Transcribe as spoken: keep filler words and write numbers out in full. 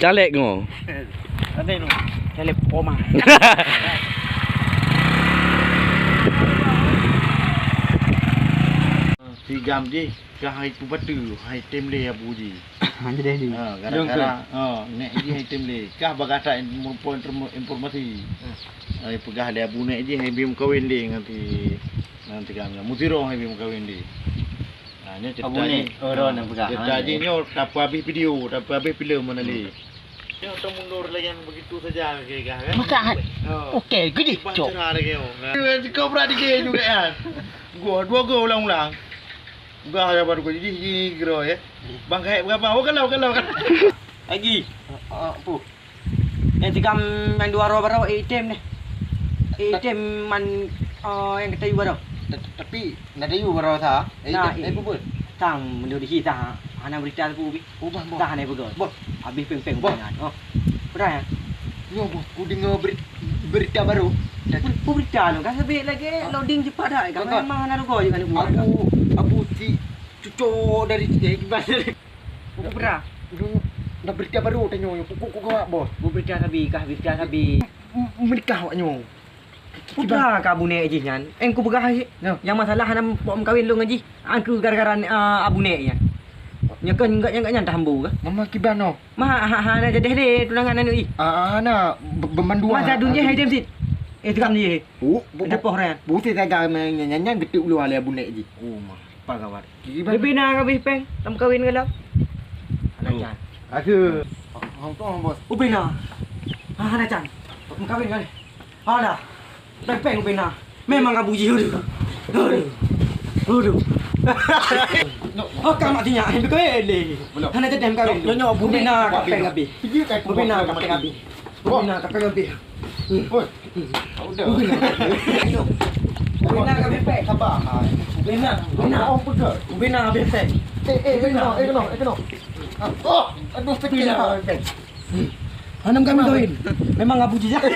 Caleg ngo. Ada nu. Caleg Oma. Sigam jih ka hai peubateue, hai tem lé Abu jih. Ha, jadi ni. Ha, gara-gara, ha, nek jih hai tem lé. Kah bagah that info-, info-, informasi. Ha, peugah lé Abu nek jih hai bi meukawen lé ngon si, ngon si Gam. Muziro hai bi meukawen lé. Ha, nyoe cerita Abu nek, jih. Oh, dah nak peugah. Cerita jih nyoe tapeuhabéh video, tapeuhabéh filem mana lé. Nyoe teumundur lagi yang begitu saja lagi kah, kan? Bukan. Oh. Okey, gede, cok. Baca lagi, oh. Kau berani ke juga, kan? Gua dua gol ulang-ulang. Gua ada baru gua jadi, jadi kira, ya. Bang, kayak berapa? Oh, kalau, kalau, kalau. Lagi. Ah, apa? Yang tikam yang dua roh baru, eh, item ni. Eh, item man, oh, yang kata dua roh. Tapi, nak ada dua roh sah. Eh, nah, eh, eh, apa pun? Tang, menurut kita, hana berita tu, Bi. Oh, bang, bang. Dah, hana bagus. Bang. Habis peng-peng, bang. Oh. Pernah, ya? Nyoe, bang, ku dengar beri-, berita baru. Ber-, berita tu, kan, sebab lagi loading cepat dah. Kan memang hana rugi juga nak buat. Abu, Abu si cucok dari, eh, gimana? Buku pera. Dah berita baru tanya, kok, kok, kok, bos. Buku berita sabi, kah berita sabi. M-, menikah awak nyoe. Putra ka Abu Nek jih nyan. Eng ku peugah jih. Nyang masalah hana pok meukawen lôn ngon jih. Angku gara-gara, ah, Abu Nek nyan. Nyoe kan enggak, enggak nyan tahambu ke? Mama kiban noh. Mah, ha, ha, hana jadi deh tunangan aneuk ih. Ah, hana be-, bemanduan. Masa dunia hai dem sit. Eh, tikam jih. Oh, bu-, bu-, dapoh ran. Buti saga nyan, nyan, nyan getuk luar lé Abu Nek jih. Oh, mah. Apa gawat? Bebina ka bih peng, tam kawin galau. Anak can. Aku. Hong Kong, bos. Ubina. Ah, anak can. Tam kawin kan? Ada. Peng peng Ubina. Memang abu jih, aduh. Aduh. Aduh. Oh, kamak tinya, eh, betul, eh, leh. Belum. Hana jadi kawin. Nyonya Ubina ka peng habis. Ubina ka peng habis. Ubina ka peng habis. Oi. Udah. Ubina. Ubina ka bepek. Sabar. Ubina, Ubina. Oh, pegat. Ubina bepek. Eh, eh, eh, kena, eh, kena, eh, kena. Ah, oh, aduh, sakit. Ubina bepek. Hanam kami kawin. Memang abu jijak.